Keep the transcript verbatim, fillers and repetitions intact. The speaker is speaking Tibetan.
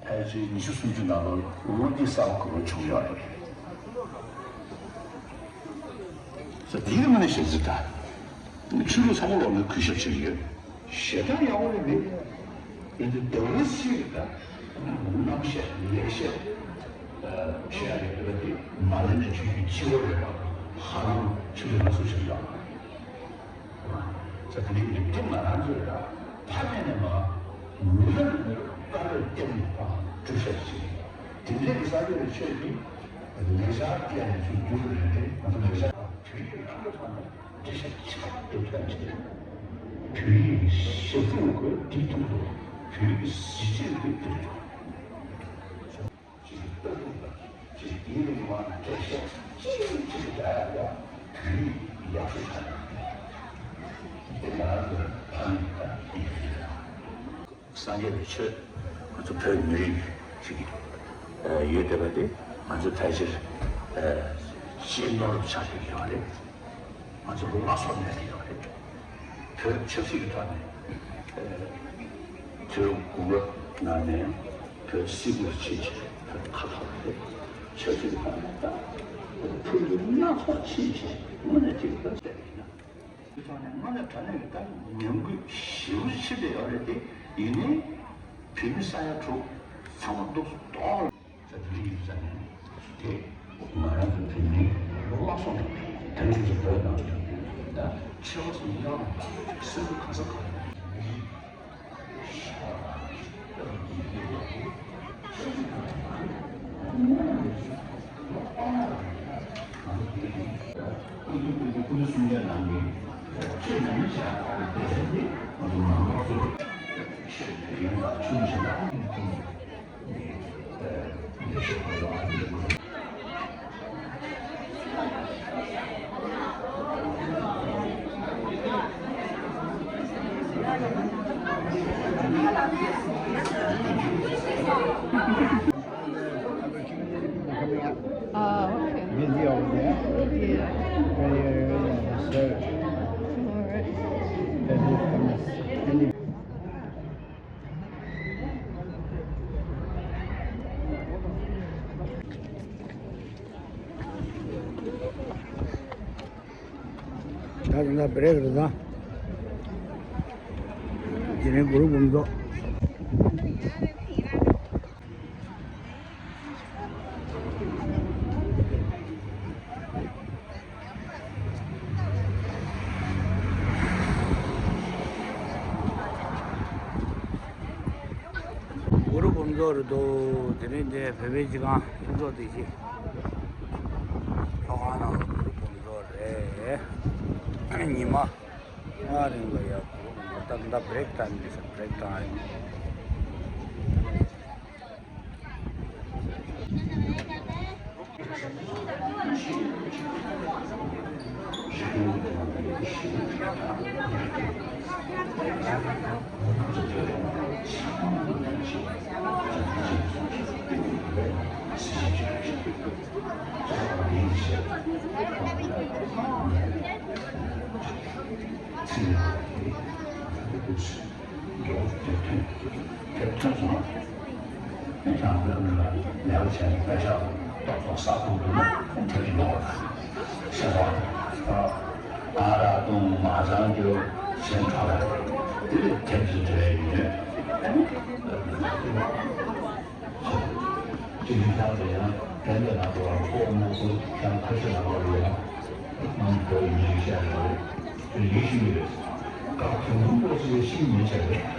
ཕལ་ཆེར་ཉི་ཤུ་སུམ་ཅུ་ནང་ལོགས་ལོ་འདི་གསར་པ་གོ་བ་བྱུང་ཡོད་རེད། ས་དེའི་ངོས་ནས་བཤད་ཚུལ་ད། ཆོས་ལུགས་ཚང་མ་ལོག་ནས་གུས་ཞབས་བྱེད་ཀྱི་ཡོད། ཞེ་དྲག་ཡག་པོ་རེད་མེད། ཡིན་དུས་ཟླ་བ་གཅིག་གི་ད། རྣམ་བཤད་ལེགས་བཤད། བཤད་ཡག་གི་འདོད་པ་དེ་མ་ལེན་ནས་ཆོས་ཀྱི་སྤྱི་བོ་རེད་པ། ཧ་ལམ་ཆོས་ཀྱི་ལ་སོགས་བྱེད་ཀྱི་ཡོད། ས་དེ་ནི་མི་དེ་ང་རང་ཚོས་ད་ཕ་མེས་ནས་མ་མི་ལ་མི་ལ་བཀའ་ལ་བརྟེན་ནས་ཕ་སྒྲུབ་ཤེས་ཀྱི་དེ་འདྲའི་ས་ཆ་རེ་ཆོས་ཀྱི་ལེགས་ཆ་བསྟན་ནས་ཚུར་བསྒྱུར་རེད་དེ་ང་ཚོ་ལེགས་ཆ་བོད་ཡིག་རང་གི་ཐོག་ནས་འགྲེལ་བཤད་ཆེ་བ་འདུག་ཐོན་གྱི་རེད། བོད་ཡིག་ཞབས་བྲོ་གི་འདི་ཐུག་འདུག་བོད་ཡིག་གཟི་བརྗིད་ཀྱི་འདི་ཐུག་ཅིག་ལྟ་གྲུབ་དང་ཅིག་དེའི་རིང་བ་འགྲེལ་བཤད་ཅིག་ཅིག་རྒྱག་ཡག་ཡག་བོད་ཡིག་ཡག་ཤོས་ཆགས་ཡོད། དེ་ང་རང་ཚོའི་ཕ་མེས་དང་ཡིན་ཡོད། སངས་རྒྱས་པའི་ཆོས་ང་ཚོ་བོད་མི་རིགས་ཤིག་ཡོད་བསྡད་པ་དེ་ང་ཚོ་ཕལ་ཆེར་ཅིག་ནོར་ཆགས་ཀྱི་ཡོད་རེད། ང་ཚོ་ལུགས་སྲོལ་མེད་ཀྱི་ཡོད་རེད། བོད་ཆབ་སྲིད་ཀྱི་ཐོག་ནས་ཨ་དུས་རབས་དགུ་པ་ནང་ནས་བོད་སིལ་བུར་ཕྱིན་བྱས་བོད་ཁ་ཐོར་རེད། ཆབ་སྲིད་ཀྱི་ཐོག་ནས་ད་ཕུགས་འདུན་སྣ་ཚོགས་ཕྱིན་བྱས་དངོས་གནས་ཅིག་ལ་བལྟས་པ་ཡིན་ན། དེ་ཐོག་ནས་དངོས་གནས་དྲང་གནས་ཀྱི་ད་ཉམས་རྒུད་ཞེ་པོ་ཅིག་ཕྱིན་བསྡད་ཡོད་རེད་དེ། ཡིན་ནའི་བོད་མི་ས་ཡ་དྲུག་ཚང་མ་སྡུག་སུ་གཏོང་། ས་དེ་རིགས་ཡིན་ཙང་དེ་ང་རང་ཚོ་བོད་མི་ལོ་ལྷག་སོང་ནས་ད་རིང་ཚོ་བོད་ནང་ད་ཆེ་བ་སོང་ཡང་སེམས་ཁ་ས་ཁ། Ah, okay. Busy over there. Yeah. Very, very, very, sir. All right. Very famous. Any- ད་ད་ལྟ་བྷི་རེག་རེད་ད། དེ་རིང་གུ་རུ་འབུམ་ཚོགས། གུ་རུ་འབུམ་ཚོགས་རེད་འདུག་དེ་རིང་འདི་བོད་པའི་སྤྱི་ཁང་ལྷན་ཚོགས་སྡེ་བཞི་ལྷོ་ཁང་ནང་གུ་རུ་འབུམ་ཚོགས་རེད། ཉི་མ་ལྔ་རིང་ལ་ཡ་གུ་རུ་འབུམ་ཚོགས། ད་ད་བྷི་རེག་ཊའིམ་འདི་ས་བྷི་རེག་ཊའིམ། མགྱོགས་དེབ་ཐོན། དེབ་ཐོན་སོང་། ཨེ་ཀྱང་བོད་མི་ལ་ལས་ཀ་བྱས་ནས་དཔེ་ཆ་ཏོག་ཏོག་བསགས་ཐུབ་འདུག་ན་ཐེབས་ཀྱི་ཡོང་བ་དང་། ཤེས་པ། ཨ་རག་བཏུང་མ་ཚང་རྒྱུ་ཞེན་ཁྲག་ལ་དེ་ལས་ཐེབས་ཀྱི་འབྲེལ་ཡོད། ཨ་ནི། སྤྱི་འཐུས་ཚང་དེ་ཡང་དེ་འདྲ་ལ་གོ་བ་ཁོག་མ་ཁོག་ཀྱང་ཁ་ཤས་ལ་གོ་བ་ཡོད་ན། ཨང་གོ་ཡི་མི་ཤ་རེད། ཡིད་ཤེས་རེད། ཀ་ཁོང་ཁོང་པོ་ཞིག་ཤེས་མི་བྱ་རེད།